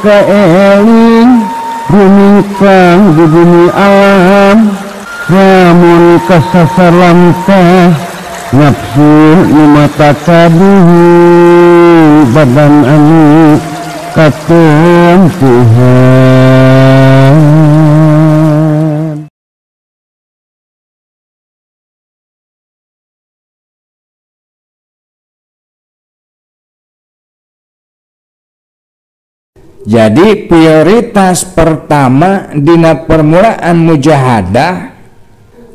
kaeling rumingkang di bumi alam lamun kasasar lamtah nafsu nu mata kaduhu badan anu katempuhan. Jadi prioritas pertama dina permulaan mujahadah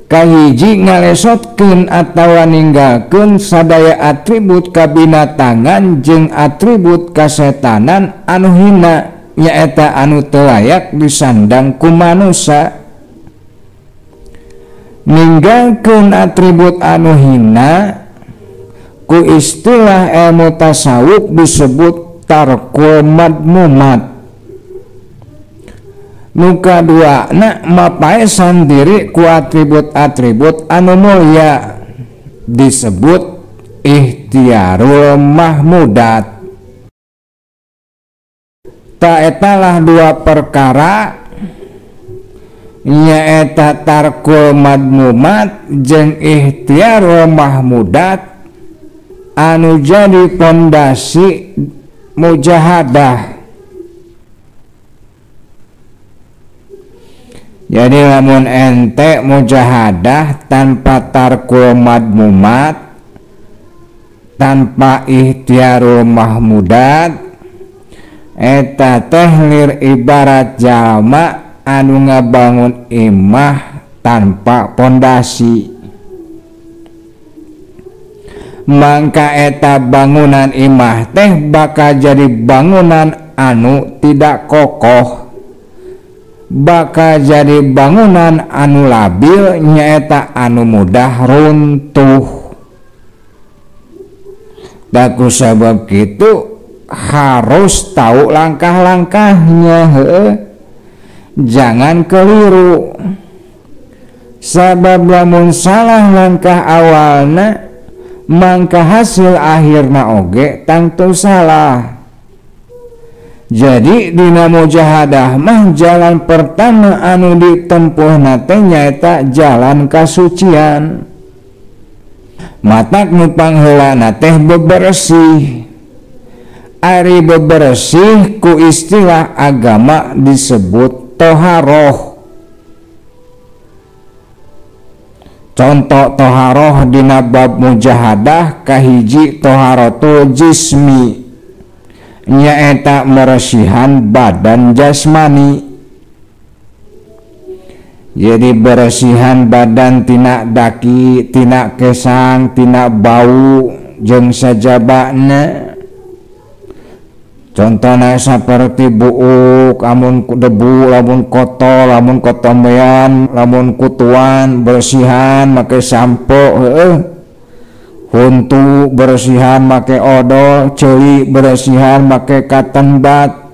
kahiji ngalesotkeun atawa ninggalkeun sadaya atribut kabinatangan jeung atribut kasetanan anu hina nyaeta anu teu layak disandang ku manusa. Ninggalkeun atribut anu hina ku istilah ilmu tasawuf disebut tarkul madmumat. Nu kaduana mapaesan diri ku atribut-atribut anu mulia disebut ikhtiarul mahmudat. Ta etalah dua perkara nyaeta tarkul madmumat jeung ikhtiarul mahmudat anu jadi pondasi mujahadah. Jadi lamun ente mujahadah tanpa tarkul madmumat, tanpa ikhtiarul mahmudat, eta teh lir ibarat jalma anu ngabangun imah tanpa pondasi. Mangka eta bangunan imah teh bakal jadi bangunan anu tidak kokoh, bakal jadi bangunan anu labil nyaeta anu mudah runtuh. Daku sabab kitu harus tahu langkah-langkahnya, heuh. Jangan keliru. Sabab lamun salah langkah awalna mangka hasil akhirna oge tangtu salah. Jadi dina mujahadah mah jalan pertama anu ditempuhna teh nyaeta jalan kasucian. Matak nu pangheulana teh bebersih. Ari bebersih ku istilah agama disebut toharoh. Contoh toharoh dina bab mujahadah kahiji toharotul jismi nyaeta meresihan badan jasmani. Jadi beresihan badan tina daki, tina kesang, tina bau jeung sajabana. Contohna seperti buuk, lamun debu, lamun kotor, lamun kotombean, lamun kutuan, bersihan make sampo, heueuh. Huntu bersihan make odol, ceuli bersihan make cotton bud,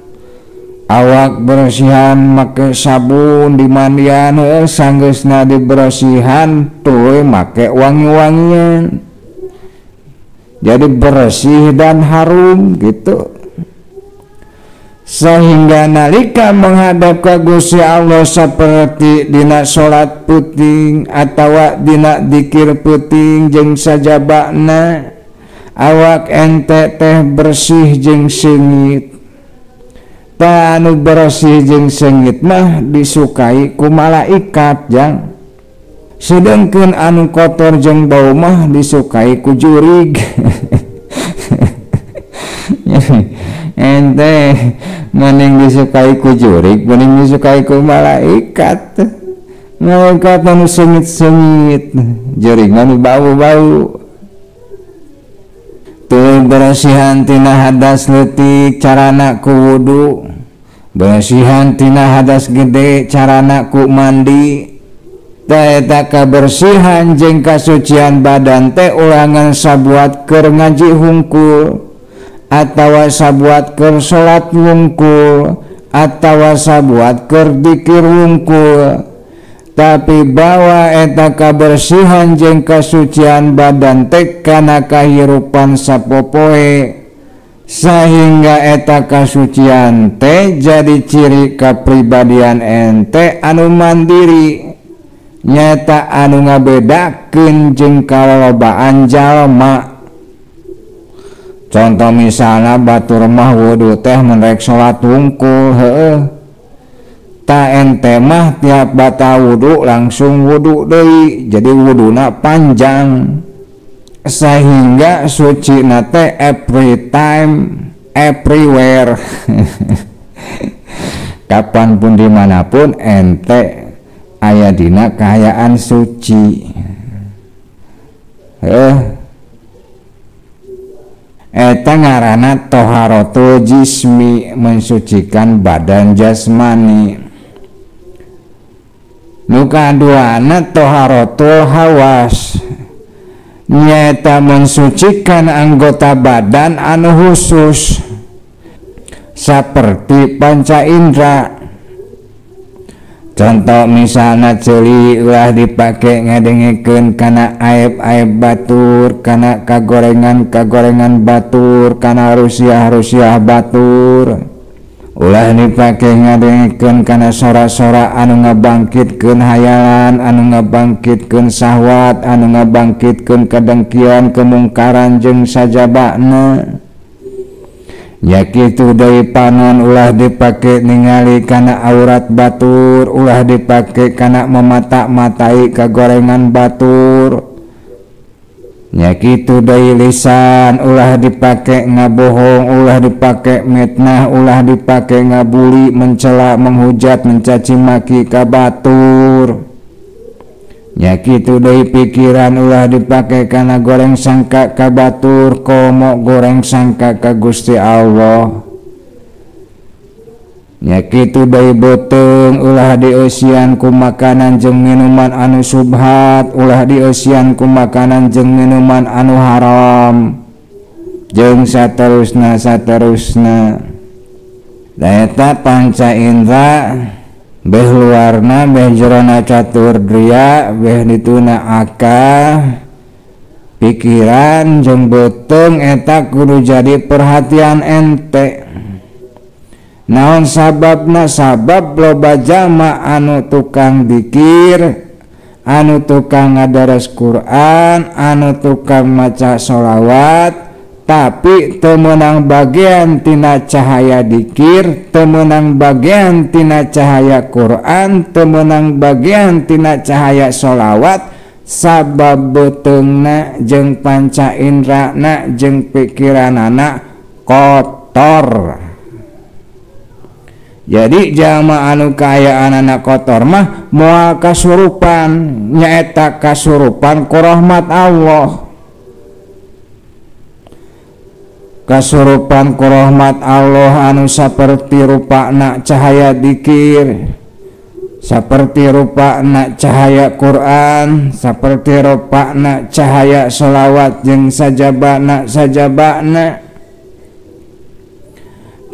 awak bersihan make sabun dimandian, heueuh, sanggeusna dibersihan tuluy make wangi-wangian. Jadi bersih dan harum gitu. Sehingga nalika menghadap ka Gusti Allah seperti dina salat peuting atawa dina dikir peuting jeung sajabana awak ente teh bersih jeung seungit. Ta anu bersih jeung seungit mah disukai ku malaikat jang. Sedengkeun anu kotor jeung bau mah disukai ku jurig. Ente mending disukai ku jurig, mending disukai ku malaikat. Malaikat anu seungit-seungit, jurig anu bau-bau. Tuluy bersihan tina hadas leutik carana ku wudu, bersihan tina hadas gede carana ku mandi. Ta eta kabersihan jeung kasucian badan teh ulangan sabuat keur ngaji hungkul, atawa sabuat keur salat wungkul, atawa sabuat keur dikir wungkul. Tapi bawa eta kabersihan jeung kasucian badan teh kana kahirupan sapopoe, Sehingga eta kasucian teh jadi ciri kepribadian ente anu mandiri, nyata anu ngabedakeun jeung kalolobaan jalma. Contoh misalna batur mah wudu teh mun rek salat wungkul heueuh. Ta ente mah tiap batal wudu langsung wudu deui, jadi wuduna panjang. Sehingga suci nate every time, everywhere. Kapanpun dimanapun ente aya dina kahayaan suci. Eta ngaranna toharotul jismi, mensucikan badan jasmani. Nu kaduana toharotul hawas, nyaeta mensucikan anggota badan anu khusus seperti panca indera. Contoh misalnya ceuli ulah dipake ngadengekeun kana aib-aib batur, kana kagorengan-kagorengan batur, kana rusiah-rusiah batur. Ulah dipake ngadengekeun kana sora-sora anu ngabangkitkeun hayalan, anu ngabangkitkeun syahwat, anu ngabangkitkeun kedengkian, kemungkaran jeung sajabana. Ya kitu deui panon ulah dipake ningali kana aurat batur, ulah dipake kana memata-matai kagorengan batur. Ya kitu deui lisan ulah dipake ngabohong, ulah dipake mitnah, ulah dipake ngabuli, mencela, menghujat, mencaci maki ka batur. Ya kitu deui pikiran ulah dipake kana goreng sangka ka batur, komo goreng sangka ka Gusti Allah. Ya kitu deui beuteung ulah dieusian ku makanan jeung minuman anu subhat, ulah dieusian ku makanan jeung minuman anu haram, jeung saterusna saterusna. Da eta panca indra beh luarna beh jerona catur dria beh dituna akal pikiran jeung beuteung eta kudu jadi perhatian ente. Naon sababna? Sabab loba jalma anu tukang dikir, anu tukang ngadaras Quran, anu tukang maca sholawat, tapi teu meunang bagian tina cahaya dikir, teu meunang bagian tina cahaya Quran, teu meunang bagian tina cahaya sholawat. Sabab beuteungna jeung panca indrana jeung pikiranana kotor. Jadi jalma anu kaayaanana kotor mah moal kasurupan, nyaeta kasurupan ku rahmat Allah. Kasurupan ku rahmat Allah anu saperti rupana cahaya dikir, saperti rupana cahaya Quran, saperti rupana cahaya sholawat jeung sajabana sajabana.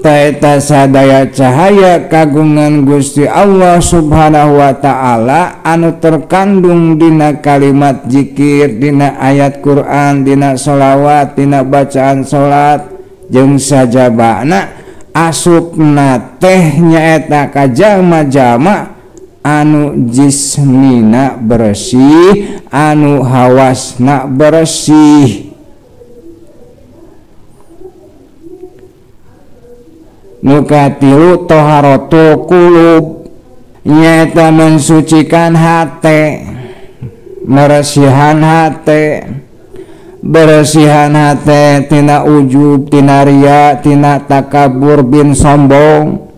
Eta sadaya cahaya kagungan Gusti Allah Subhanahu wa ta'ala anu terkandung dina kalimat zikir, dina ayat Quran, dina sholawat, dina bacaan salat jeung sajabana asupna teh nyaeta ka jalma-jalma anu jismina bersih, anu hawasna bersih. Nu katilu toharotul qulub, nyaeta mensucikan hate, meresihan hate, beresihan hate tina ujub, tina riya, tina takabur bin sombong,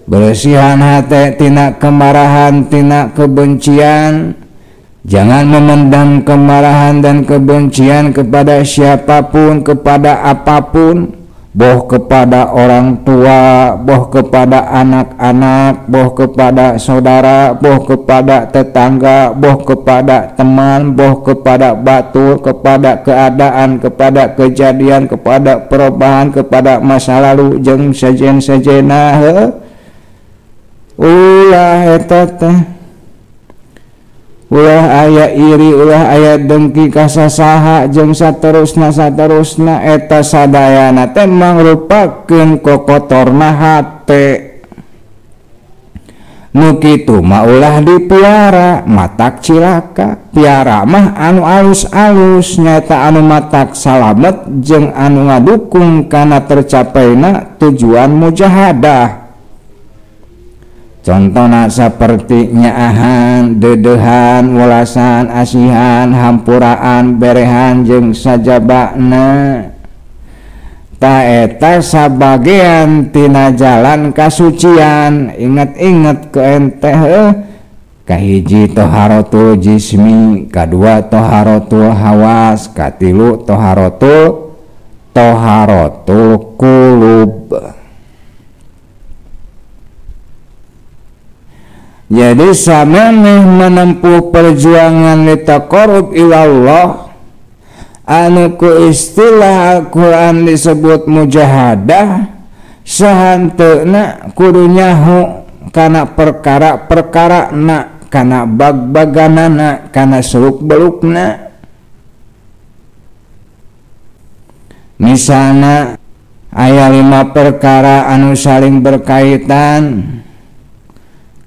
beresihan hate tina kemarahan, tina kebencian. Jangan memendam kemarahan dan kebencian kepada siapapun, kepada apapun, boh kepada orang tua, boh kepada anak-anak, boh kepada saudara, boh kepada tetangga, boh kepada teman, boh kepada batur, kepada keadaan, kepada kejadian, kepada perubahan, kepada masa lalu jeung sejen-sejena. Ulah eta teh. ulah aya iri, ulah aya dengki ka sasaha jeung saterusna saterusna. Eta sadayana teh mangrupakeun kokotorna hate. Nu kitu mah ulah dipiara, matak cilaka. Piara mah anu alus-alus, nyaeta anu matak salamet jeung anu ngadukung kana tercapaina tujuan mujahadah. Contohna saperti nyaahan, dedehan, welasan, asihan, hampuraan, berehan jeung sajabana. Ta eta sabagean tina jalan kasucian. Ingat-ingat ke ente heuh. Kahiji toharotul jismi, kadua toharotul hawas, katilu toharotul qulub. Jadi samemeh menempuh perjuangan litaqarrub ilallah anu ku istilah Al-Qur'an disebut mujahadah, sahanteuna kudu nyaho kana perkara-perkara na, kana bag-baganana, kana seluk-belukna. Misalna aya 5 perkara anu saling berkaitan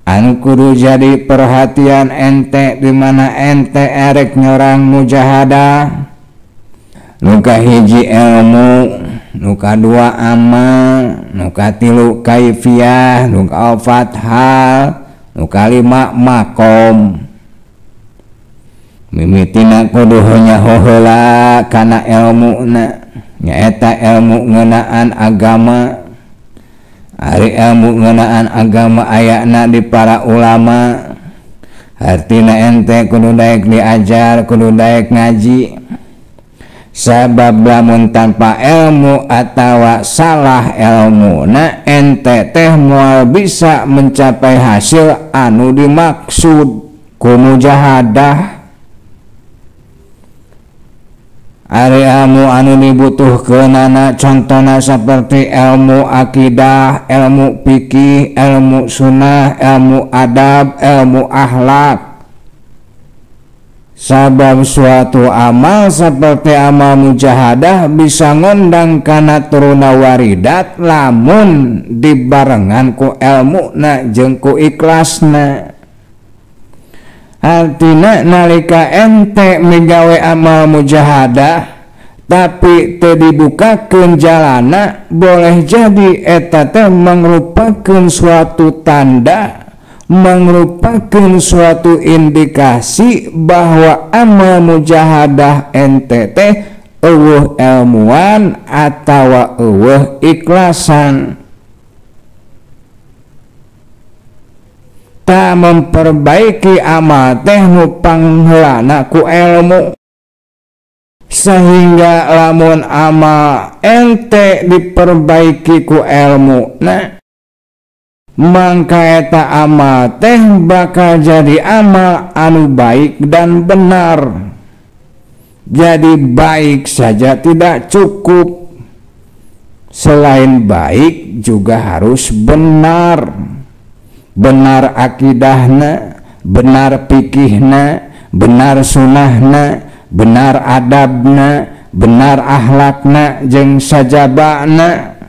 anu kudu jadi perhatian ente di mana ente erek nyorang mujahadah. Nu kahiji ilmu, nu kadua amal, nu katilu kaifiah, nu kaopat hal, nu kalima makom. Mimitina kudu nyaho heula kana ilmuna, nyaeta ilmu ngeunaan agama. Ari ilmu ngeunaan agama ayana di para ulama. Artina ente kudu daek diajar, kudu daek ngaji. Sabab lamun tanpa ilmu atawa salah ilmu na ente teh moal bisa mencapai hasil anu dimaksud ku mujahadah. Ari ilmu anu dibutuhkeunana contona seperti ilmu akidah, ilmu fikih, ilmu sunnah, ilmu adab, ilmu akhlak. Sabab suatu amal seperti amal mujahadah bisa ngondang kana turuna waridat lamun dibarengan ku elmuna jeung ku ikhlasna. Artina nalika ente migawe amal mujahadah tapi teu dibukakeun jalana, boleh jadi eta teh mangrupakeun suatu tanda, merupakan suatu indikasi bahwa amal mujahadah ente teh eueuh ilmuan atawa eueuh ikhlasan. Ta memperbaiki amal teh nu pangheulana ku ilmu, sehingga lamun amal ente diperbaiki ku ilmu, nah mangka eta amal teh bakal jadi amal anu baik dan benar. Jadi baik saja tidak cukup, selain baik juga harus benar. Benar akidahna, benar pikihna, benar sunahna, benar adabna, benar akhlakna jeung sajabana.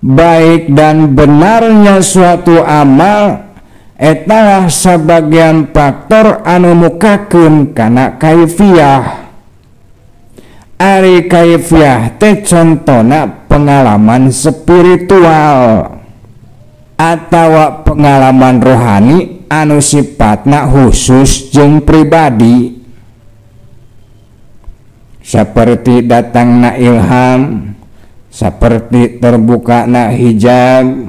Baik dan benarnya suatu amal etalah sebagian faktor anu mukakeun kana kaifiah. Ari kaifiah teh contona pengalaman spiritual atawa pengalaman rohani anu sifatna khusus jeung pribadi, seperti datangna ilham, seperti terbuka na hijab,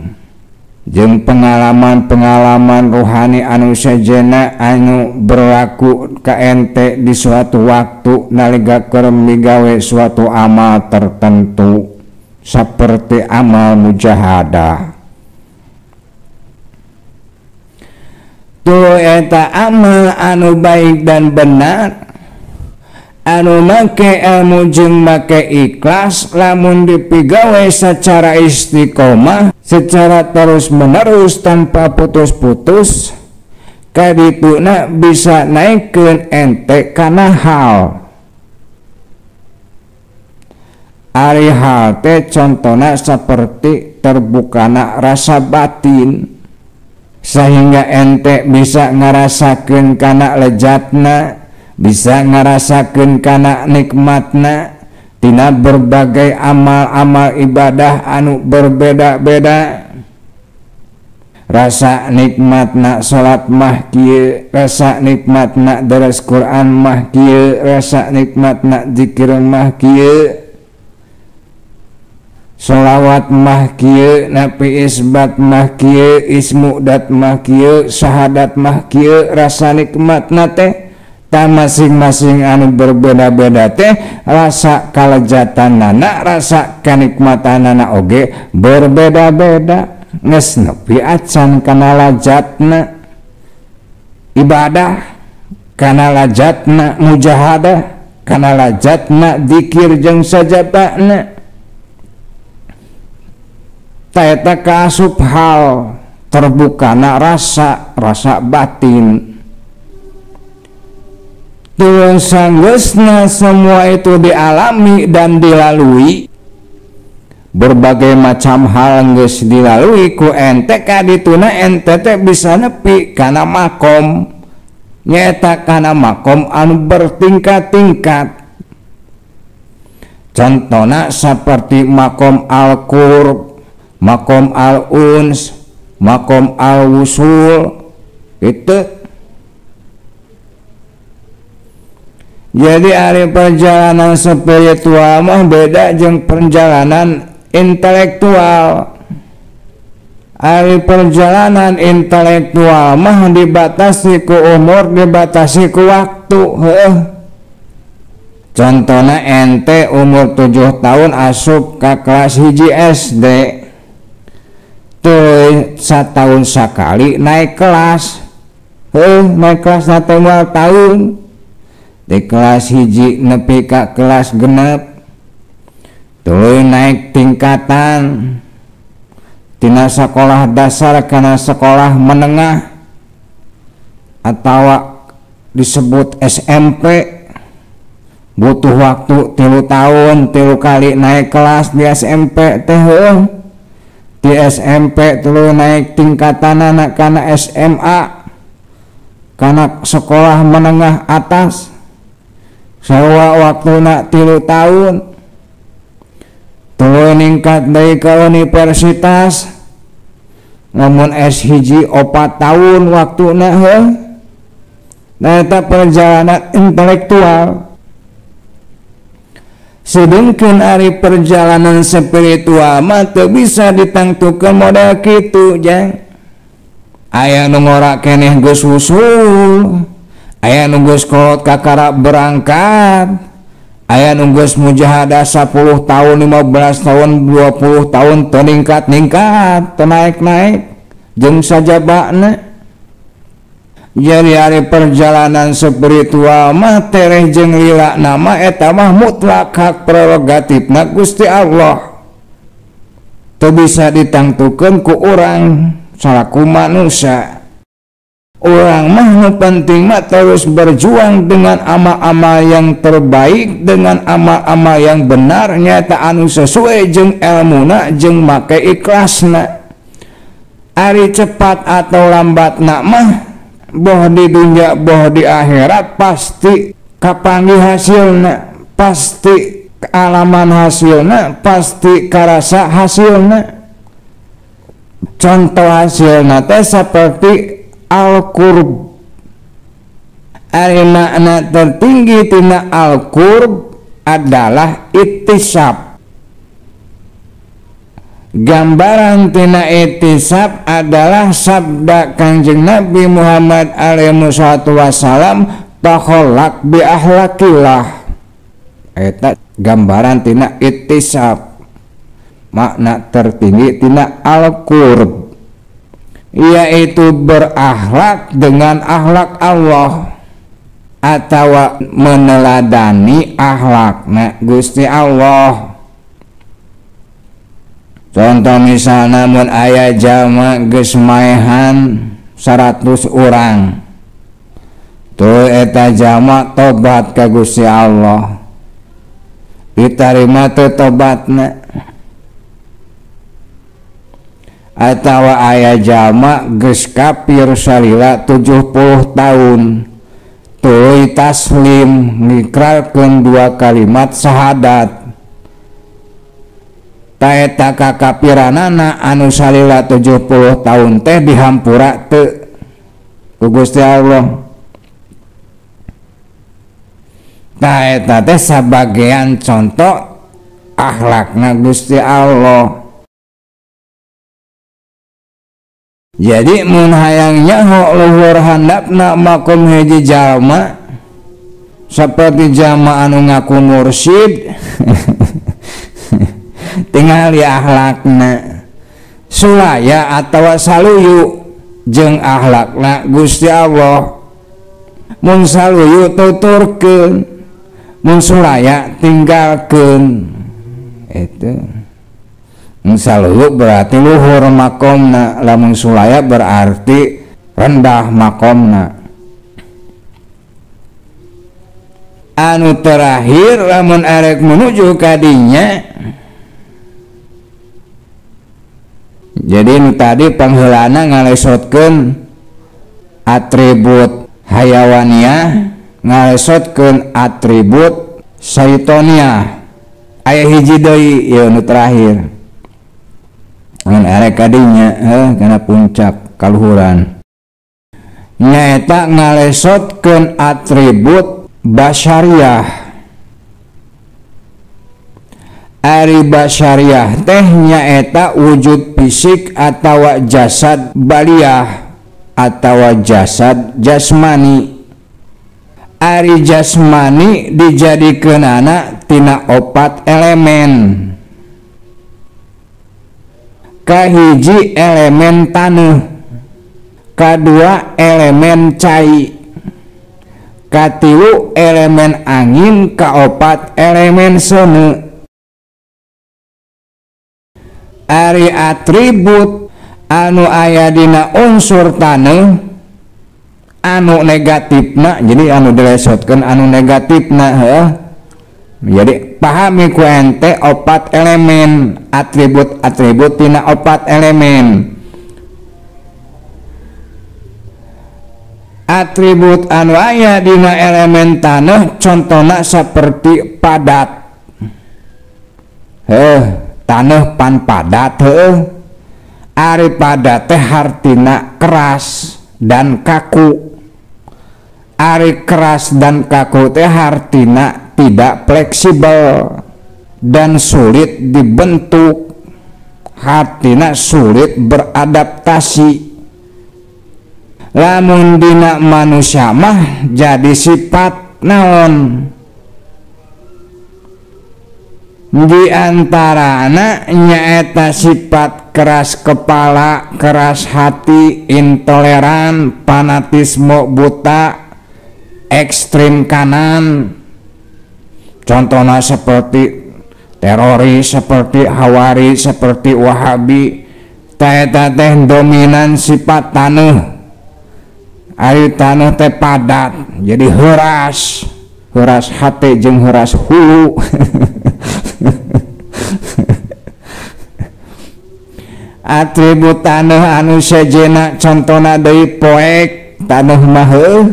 jeung pengalaman-pengalaman rohani anu sejena anu berlaku ka ente di suatu waktu nalika keur migawe suatu amal tertentu seperti amal mujahadah. Tuh eta amal anu baik dan benar anu make ilmu jeung make ikhlas lamun dipigawe secara istiqomah, secara terus menerus tanpa putus-putus, Kadituna bisa naikkeun ente kana hal. Ari hal teh contona seperti terbukana rasa batin sehingga ente bisa ngarasakeun kana lejatna, bisa ngarasakeun kana nikmatna tina berbagai amal-amal ibadah anu berbeda-beda. Rasa nikmatna salat mah kieu, rasa nikmatna deres Quran mah kieu, rasa nikmatna zikir mah kieu, sholawat mah kieu, napi isbat mah kieu, ismudat mah kieu, syahadat mah kieu, rasa nikmatna teh ta masing-masing anu berbeda-beda teh rasa kalejatanana, rasa kanikmatanana oge berbeda-beda. Geus nepi acan kana lajatna ibadah, kana lajatna mujahadah, kana lajatna dzikir jeung sajabana. Ta eta kaasup hal terbukana rasa, rasa batin. Tuluy sanggeusna semua itu dialami dan dilalui, berbagai macam hal geus dilalui ku ente kadituna ente teh bisa nepi kana makom, nyaeta kana makom anu bertingkat-tingkat. Contona seperti makom al-qurb, makom al-uns, makom al-wusul itu. Jadi ari perjalanan spiritual mah beda jeung perjalanan intelektual. Ari perjalanan intelektual mah dibatasi ku umur, dibatasi ku waktu. Heuh. Contohna ente umur 7 tahun asup ka kelas 1 SD. Tuluy satahun sakali naik kelas. Heuh, naik kelas na teh moal tahun. Di kelas 1 nepi ka kelas 6. Tuluy naik tingkatan tina sekolah dasar kana sekolah menengah atau disebut SMP. Butuh waktu 3 tahun, 3 kali naik kelas di SMP teh. Heuh. Di SMP tuluy naik tingkatanana kana SMA, kana sekolah menengah atas. Sawa waktuna 3 tahun. Tuluy ningkat deui ka universitas. Lamun S1 4 tahun waktuna heuh. Nah eta perjalanan intelektual. Sedengkeun ari perjalanan spiritual mah teu bisa ditangtukeun model kitu jang. Aya nu ngora keneh geus wusul, aya nu geus kolot kakara berangkat, aya nu geus mujahadah 10 tahun, 15 tahun, 20 tahun teu ningkat-ningkat, teu naik-naik jeung sajabana. Jadi ari perjalanan spiritual mah tereh jeung lila nama eta mah mutlak hak prerogatifna Gusti Allah. Teu bisa ditangtukeun ku urang salaku manusia. Urang mah nu penting mah terus berjuang dengan amal-amal yang terbaik, dengan amal-amal yang benar, nyata anu sesuai jeung elmuna jeung make ikhlasna. Ari cepat atau lambatna mah boh di dunia boh di akhirat pasti kapanggih hasilna, pasti alaman hasilna, pasti karasa hasilna. Contoh hasilna teh seperti al-qurb. Ari makna tertinggi tina al-qurb adalah ittisab. Gambaran tina ittisab adalah sabda Kangjeng Nabi Muhammad alaihi salatu wasalam, takholak bi akhlakillah. Eta gambaran tina ittisab, makna tertinggi tina al-qurb, yaitu berakhlak dengan akhlak Allah atau meneladani akhlakna Gusti Allah. Contoh misalna mun aya jalma geus maehan 100 orang. Tuh eta jalma tobat ka Gusti Allah. Ditarima teu tobatna. Atawa aya jalma geus kafir salila 70 tahun. Tuluy taslim ngikrarkeun dua kalimat syahadat. Ta eta kakapiranana anu salila 70 tahun teh dihampura teu ku Gusti Allah. Ta eta teh sabagean contoh akhlakna Gusti Allah. Jadi mun hayang nyaho luhur handapna makom hiji jalma seperti jalma anu ngaku mursyid tinggal di akhlakna sulaya atawa saluyu jeung akhlakna Gusti Allah. Mun saluyu tuturkeun, mun sulaya tinggalkeun. Itu mun saluyu berarti luhur makomna, lamun sulaya berarti rendah makomna. Anu terakhir lamun arek menuju kadinya, jadi nu tadi pangheulana ngalesotkeun atribut hayawaniyah, ngalesotkeun atribut syaitoniah. Aya hiji deui ieu nu terakhir. Mun arek kadinya heuh kana puncak kaluhuran. Nyaeta ngalesotkeun atribut basyariah. Ari basyariah teh nyaeta wujud fisik atawa jasad baliah atawa jasad jasmani. Ari jasmani dijadikeunana tina opat elemen. Kahiji elemen taneuh, kadua elemen cai, katilu elemen angin, kaopat elemen seuneu. Ari atribut anu aya dina unsur taneuh anu negatifna, jadi anu dilesotkeun anu negatifna heuh. Jadi pahami ku ente opat elemen, atribut-atribut tina opat elemen. Atribut anu aya dina elemen taneuh contohna seperti padat. Heuh, taneuh pan padat heuh. Ari padat teh hartina keras dan kaku. Ari keras dan kaku teh hartina tidak fleksibel dan sulit dibentuk, hartina sulit beradaptasi. Lamun dina manusia mah jadi sifat naon? Di antarana nyaeta sifat keras kepala, keras hati, intoleran, fanatisme buta, ekstrim kanan. Contohnya seperti teroris, seperti Hawari, seperti Wahabi. Eta teh dominan sifat taneuh. Ari taneuh teh padat, jadi heuras, heuras hati jeung heuras hulu. Atribut taneuh anu sejenna contona deui poek, taneuh mah heuh.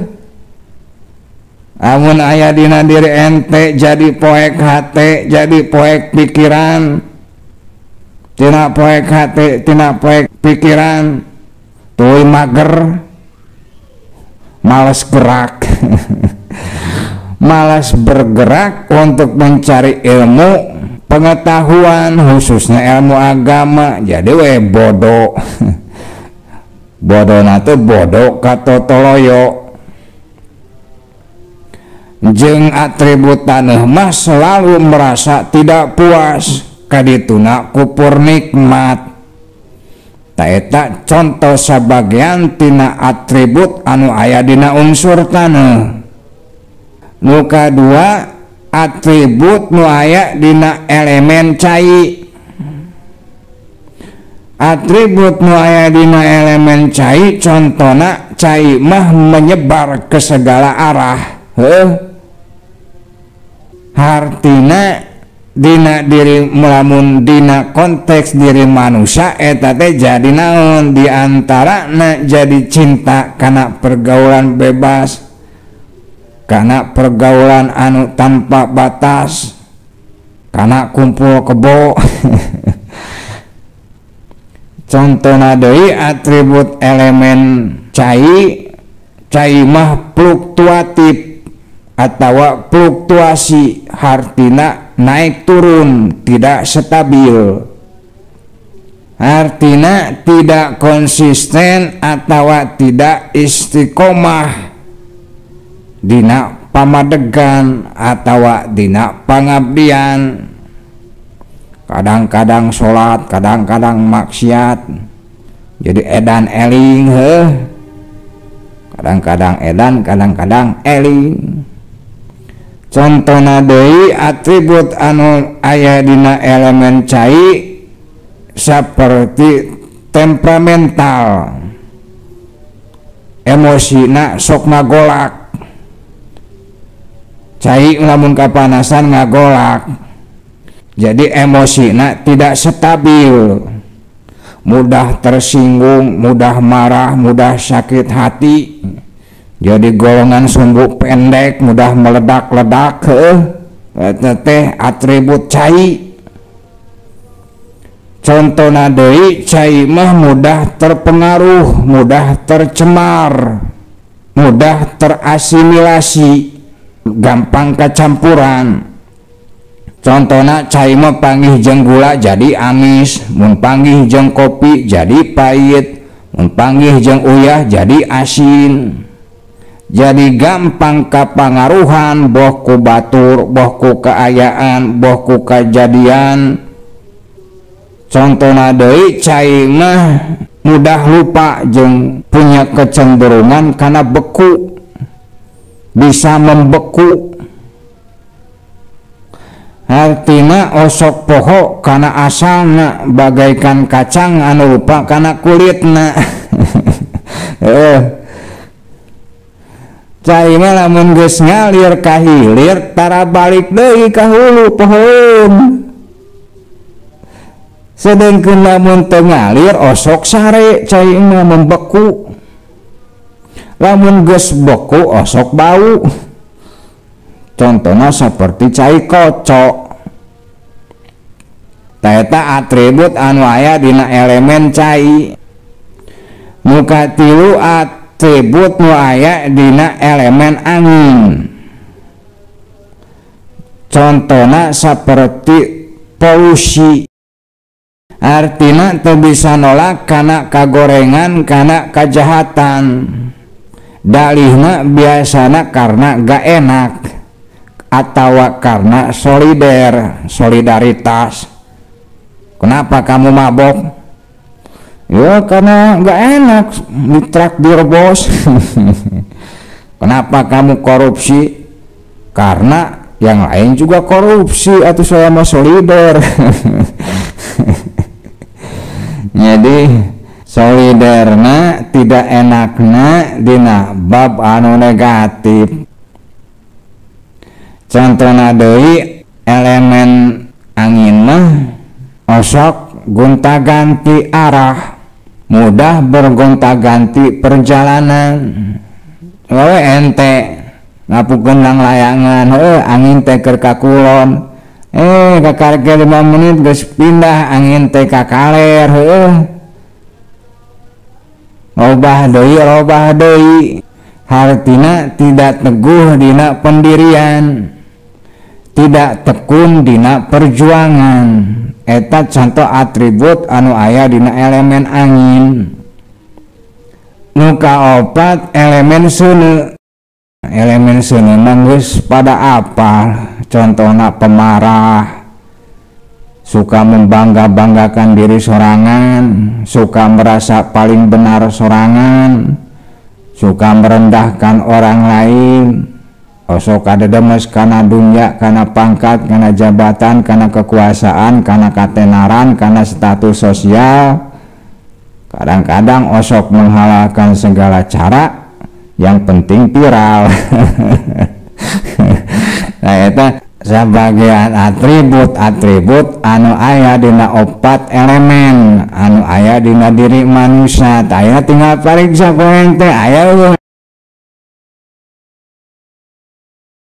Amun aya dina diri ente jadi poek hate, jadi poek pikiran. Tina poek hate, tina poek pikiran, tuluy mager, malas gerak. Malas bergerak untuk mencari ilmu pengetahuan, khususnya ilmu agama. Jadi we bodoh. Bodona teh bodoh katotoloyo. Jeung atribut taneuh mah selalu merasa tidak puas, kadituna kupur nikmat. Ta eta contoh sabagian tina atribut anu aya dina unsur taneuh. Nu kadua atribut nu aya dina elemen cai. Atribut nu aya dina elemen cai contona cai mah menyebar ke segala arah. Heuh. Hartina dina diri melamun dina konteks diri manusia eta teh jadi naon diantarana jadi cinta kana pergaulan bebas, kana pergaulan anu tanpa batas, kana kumpul kebo. Contohna deui atribut elemen cai, cai mah fluktuatif atawa fluktuasi, hartina naik turun, tidak stabil, artina tidak konsisten atawa tidak istiqomah dina pamadegan atawa dina pangabdian. Kadang-kadang sholat, kadang-kadang maksiat, jadi edan eling. Heuh, kadang-kadang edan, kadang-kadang eling. Contohna deui atribut anu aya dina elemen cai seperti temperamental, emosina sok ngagolak. Cai lamun kapanasan ngagolak, jadi emosina tidak stabil, mudah tersinggung, mudah marah, mudah sakit hati. Jadi golongan sumbu pendek, mudah meledak-ledak. Eta teh atribut cai. Contohna deui cai mah mudah terpengaruh, mudah tercemar, mudah terasimilasi, gampang kecampuran. Contohna cai mah panggih jeung gula jadi amis, mun panggih jeung kopi jadi pahit, mun panggih jeung uyah jadi asin. Jadi gampang kapangaruhan boh ku batur, boh ku kaayaan, boh ku kajadian. Contohna deui cai mah mudah lupa jeung punya kecenderungan kana beku, bisa membeku. Artina osok poho kana asalna bagaikan kacang anu lupa kana kulitna. Cai mah lamun geus ngalir ka hilir tara balik deui ka hulu pohoeun. Sedengkeun lamun teu ngalir osok sare cai mah membeku. Lamun geus beku osok bau. Contohnya seperti cai kocok. Eta atribut anu aya dina elemen cai. Nu katilu atribut nu aya dina elemen angin. Contohnya seperti polusi. Artina teu bisa nolak kana kagorengan, kana kajahatan. Dalihna biasana karena gak enak atau karena solider, solidaritas. Kenapa kamu mabok? Ya karena gak enak ditraktir bos. Kenapa kamu korupsi? Karena yang lain juga korupsi atau saya mau solider. Jadi soliderna tidak enakna dina bab anu negatif. Contohna deui elemen angin mah osok gonta-ganti arah, mudah bergonta-ganti perjalanan. Lawe ente ngapukeun layangan, heuh angin teh keur ka kulon. Kakarek 5 menit geus pindah angin teh ka kaler, heuh. Robah deui, robah deui. Hartina tidak teguh dina pendirian, tidak tekun dina perjuangan. Eta contoh atribut anu aya dina elemen angin. Nu kaopat elemen seuneu. Elemen seuneu geus pada apa? Contohna pemarah, suka membangga-banggakan diri sorangan, suka merasa paling benar sorangan, suka merendahkan orang lain, osok kadedemes kana dunya, kana pangkat, kana jabatan, kana kekuasaan, kana katenaran, kana status sosial. Kadang-kadang osok menghalalkan segala cara, yang penting viral. Nah, eta sebagian atribut-atribut anu aya dina opat elemen anu aya dina diri manusia. Tah, aya tinggal pariksa ku ente aya eueuh.